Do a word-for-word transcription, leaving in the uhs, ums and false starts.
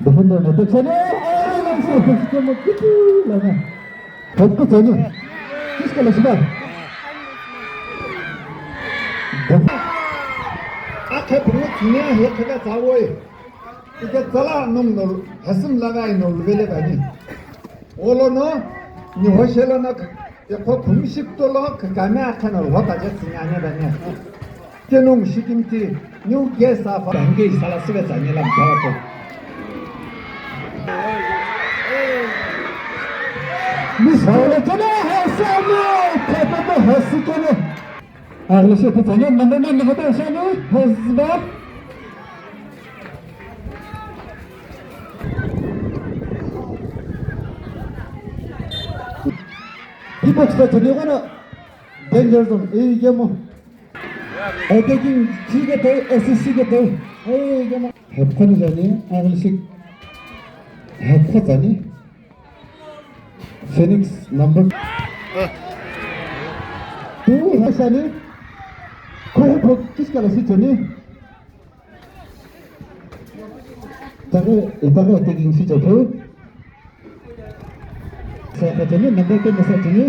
Defender no tek sani. Ai, lang sa, tek sani, kitu, lang. Tek sani. Kiska la shiba. Def- Akhe pungu tsinya he khaka tsawoi. Ike tsala nung no hasim laga ino luvele bani. Olo no, ni hoshelo no, ekho khumshik tolo kakame akhana lhota je sinyane bani. Tenung shikimti, new guest of Gange sala sive tsanye lam thawato. Miss Paula Jana Hasani, Papa Hasikene. Aghile shi pitsani, number nine, Nahata Shani, Hezba. Hipok sa tuni kono danger zone, ei gemo. Attacking, si ke te, assist si ke te, ei gemo. Hepkhani jani, aghile shi. Hepkha tsani. Phoenix number two Hasani. Khohe pho kiska la si chani. Tage, tage taking si chaphu. Sa ka chani number ten sa chani.